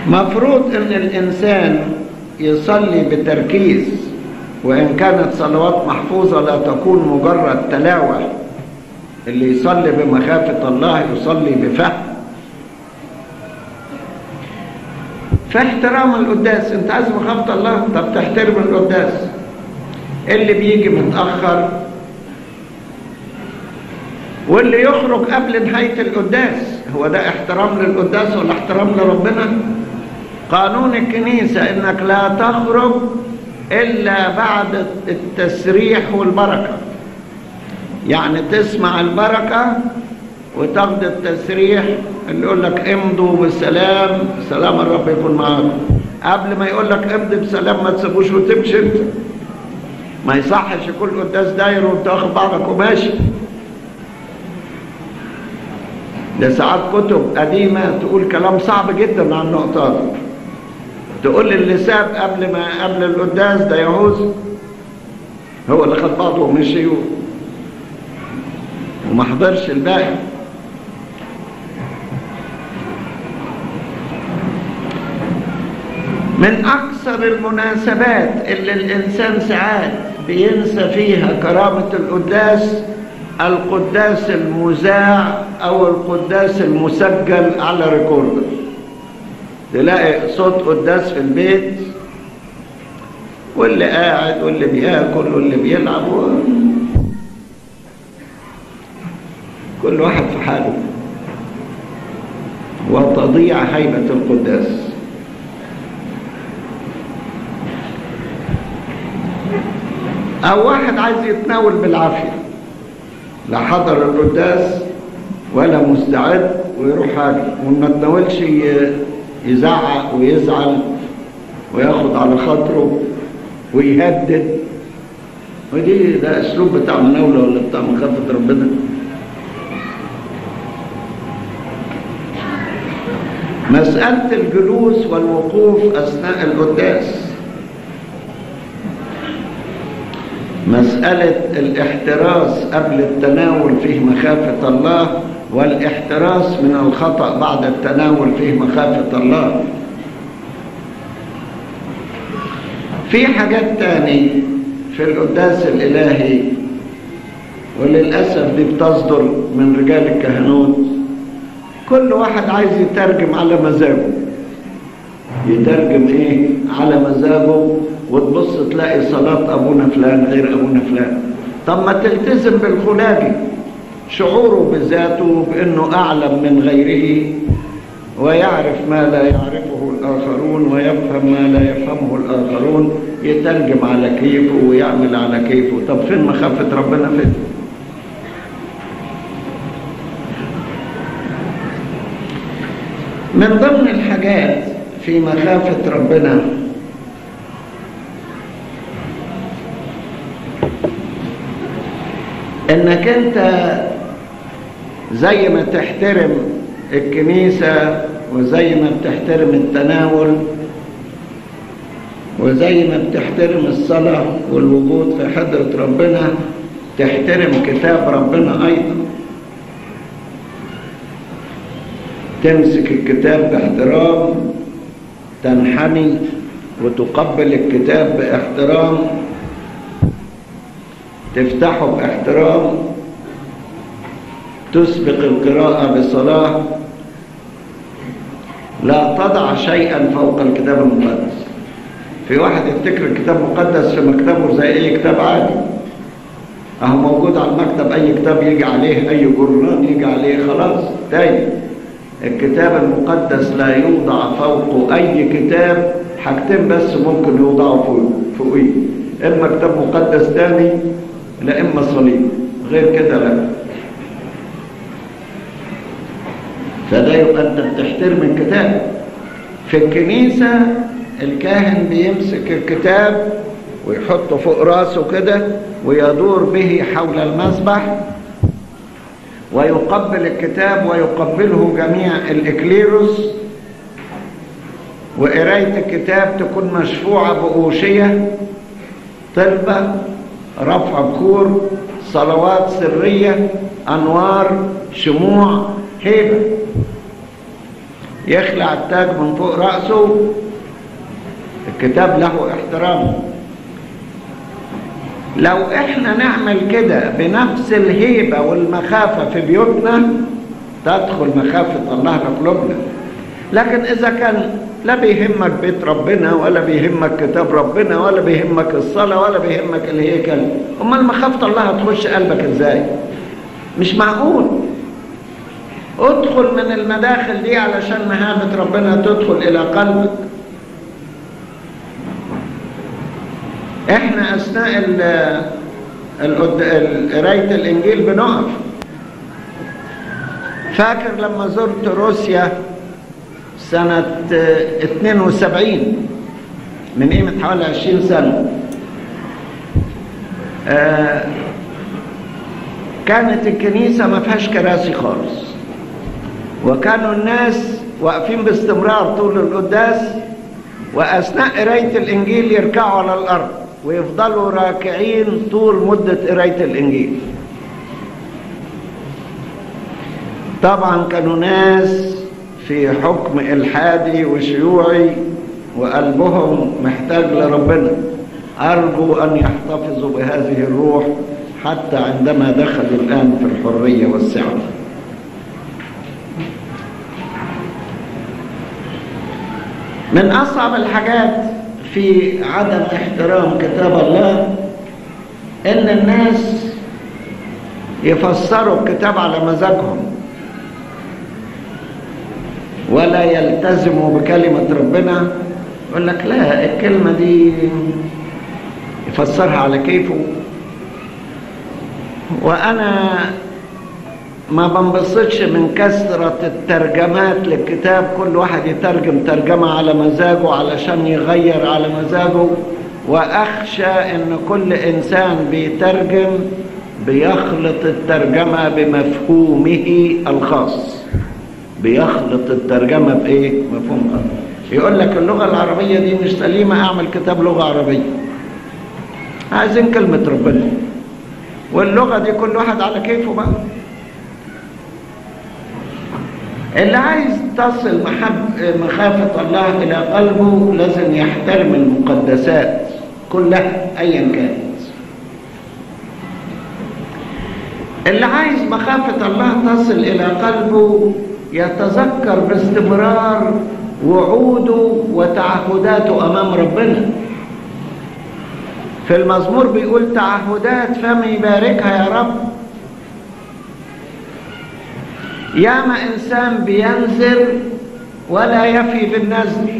مفروض ان الانسان يصلي بتركيز، وان كانت صلوات محفوظة لا تكون مجرد تلاوة. اللي يصلي بمخافة الله يصلي بفهم. فاحترام القداس، انت عايز مخافة الله، طب تحترم القداس. اللي بيجي متأخر واللي يخرج قبل نهاية القداس، هو ده احترام للقداس ولا احترام لربنا؟ قانون الكنيسة انك لا تخرج الا بعد التسريح والبركة، يعني تسمع البركة وتاخد التسريح اللي يقول لك امضوا بسلام، سلام الرب يكون معاكم. قبل ما يقول لك امضي بسلام ما تسيبوش وتمشي انت. ما يصحش يكون القداس داير وانت واخد بعضك وماشي. ده ساعات كتب قديمة تقول كلام صعب جدا عن النقطة دي، تقول اللي ساب قبل القداس ده يهوذا، هو اللي خد بعضه ومشي وما حضرش الباقي. من أكثر المناسبات اللي الإنسان ساعات بينسى فيها كرامة القداس، القداس المذاع أو القداس المسجل على recorder. تلاقي صوت قداس في البيت، واللي قاعد واللي بياكل واللي بيلعب، كل واحد في حاله، وتضيع هيبة القداس. أو واحد عايز يتناول بالعافية، لا حضر القداس ولا مستعد ويروح حاجة، وما تناولش يزعق ويزعل وياخد على خاطره ويهدد. ودي ده اسلوب بتاع مناولة ولا بتاع مخافة ربنا؟ مسألة الجلوس والوقوف أثناء القداس، مسألة الاحتراس قبل التناول فيه مخافة الله، والاحتراس من الخطأ بعد التناول فيه مخافة الله. في حاجات تاني في القداس الإلهي، وللأسف دي بتصدر من رجال الكهنوت. كل واحد عايز يترجم على مزاجه، يترجم ايه على مزاجه، وتبص تلاقي صلاة أبونا فلان غير أبونا فلان. طب ما تلتزم بالخلاجي، شعوره بذاته بأنه أعلم من غيره، ويعرف ما لا يعرفه الآخرون، ويفهم ما لا يفهمه الآخرون، يترجم على كيفه ويعمل على كيفه. طب فين مخافة ربنا فين؟ من ضمن الحاجات في مخافة ربنا انك انت زي ما تحترم الكنيسة، وزي ما بتحترم التناول، وزي ما بتحترم الصلاة والوجود في حضرة ربنا، تحترم كتاب ربنا أيضا. تمسك الكتاب باحترام، تنحني وتقبل الكتاب باحترام، تفتحه باحترام، تسبق القراءة بصلاة، لا تضع شيئا فوق الكتاب المقدس. في واحد يفتكر الكتاب المقدس في مكتبه زي اي كتاب عادي، اهو موجود على المكتب، اي كتاب يجي عليه، اي جرنان يجي عليه، خلاص تايه. الكتاب المقدس لا يوضع فوقه اي كتاب. حاجتين بس ممكن يوضعوا فوقيه، اما كتاب مقدس تاني لا اما صليب، غير كده لا. فده يبقى انت بتحترم الكتاب. في الكنيسة الكاهن بيمسك الكتاب ويحطه فوق راسه كده ويدور به حول المذبح ويقبل الكتاب ويقبله جميع الإكليروس، وقراية الكتاب تكون مشفوعة بأوشية، طلبة، رفع بخور، صلوات سرية، أنوار، شموع، هيبة. يخلع التاج من فوق رأسه. الكتاب له احترامه. لو احنا نعمل كده بنفس الهيبة والمخافة في بيوتنا تدخل مخافة الله لقلوبنا. لكن إذا كان لا بيهمك بيت ربنا ولا بيهمك كتاب ربنا ولا بيهمك الصلاة ولا بيهمك الهيكل، أمال مخافة الله هتخش قلبك إزاي؟ مش معقول. ادخل من المداخل دي علشان مهابة ربنا تدخل إلى قلبك. احنا أثناء قراية الإنجيل بنقف. فاكر لما زرت روسيا سنة 72 من قيمة حوالي 20 سنة، كانت الكنيسة ما فيهاش كراسي خالص، وكانوا الناس واقفين باستمرار طول القداس، وأثناء قراية الإنجيل يركعوا على الأرض ويفضلوا راكعين طول مدة قراية الإنجيل. طبعا كانوا ناس في حكم إلحادي وشيوعي وقلبهم محتاج لربنا. أرجو أن يحتفظوا بهذه الروح حتى عندما دخلوا الآن في الحرية والسعة. من أصعب الحاجات في عدم احترام كتاب الله إن الناس يفسروا الكتاب على مزاجهم ولا يلتزموا بكلمة ربنا. يقول لك لا، الكلمة دي يفسرها على كيفه. وأنا ما بنبسطش من كثرة الترجمات للكتاب، كل واحد يترجم ترجمة على مزاجه علشان يغير على مزاجه. وأخشى إن كل إنسان بيترجم بيخلط الترجمة بمفهومه الخاص. بيخلط الترجمة بإيه؟ مفهوم خاص. يقول لك اللغة العربية دي مش سليمة، أعمل كتاب لغة عربية. عايزين كلمة ربنا، واللغة دي كل واحد على كيفه بقى. اللي عايز تصل مخافة الله إلى قلبه لازم يحترم المقدسات كلها أيا كانت. اللي عايز مخافة الله تصل إلى قلبه يتذكر باستمرار وعوده وتعهداته أمام ربنا. في المزمور بيقول تعهدات فمي باركها يا رب. ياما إنسان بينذر ولا يفي بالنذر،